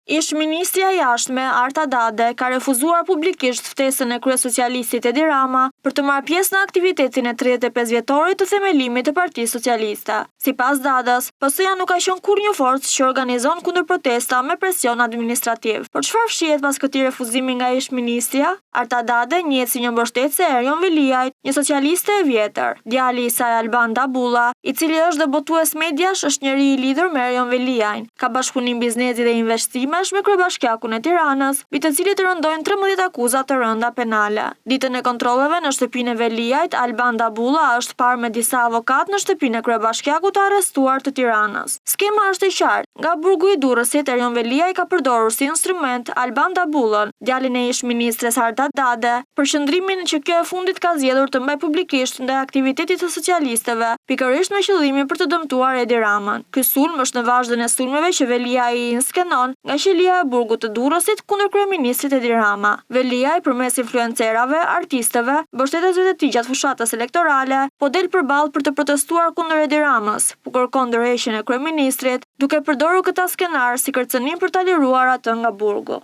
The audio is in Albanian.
Ish-ministrja e Jashtme, Arta Dade, ka refuzuar publikisht ftesën e kryesocialistit Edi Rama për të marrë pjesë në aktivitetin e 35 vjetorit të themelimit të Partisë Socialiste. Sipas Dadës, PS-ja nuk ka qenë kurrë një forcë që organizon kundërprotesta me presion administrativ. Por çfarë fshihet pas këtij refuzimi nga ish-ministrja? Arta Dade njihet si një mbështetëse e Erion Veliajt, një socialiste e vjetër. Djali i saj Alban Dabulla, i cili është dhe botues mediash është njeri i lidhur me Erion Veliajn, ka bashkëpunim biznesi dhe investimesh me kryebashkiakun e Tiranës, mbi të cilit rëndojnë 13 akuza të rënda penale. Ditën e kontrolleve në shtëpinë e Veliajt, Alban Dabulla është parë me disa avokatë në shtëpinë e kryebashkiakut të arrestuar të Tiranës. Skema është e qartë, nga burgu i Durrësit, Erion Veliaj ka përdorur si instrument Alban Dabullën, djalin e ish-ministres Arta Dade, për qëndrimin që kjo e fundit ka zgjedhur të mbajë publikisht ndaj aktivitetit të socialistëve, pikërisht me qëllimin për të dëmtuar Edi Ramën. Ky sulm është në vazhdën e sulmeve që Veliaj i inskenon nga qelia e burgut të Durrësit kundër kryeministrit Edi Rama. Veliaj, përmes influencerave, artistëve, mbështetësve të tij gjatë fushatës elektorale, po del përballë për të protestuar kundër Edi Ramës, ku kërkon dorëheqjen e kryeministrit, duke përdorur këta skenarë si kërcënim për ta liruar atë nga burgu.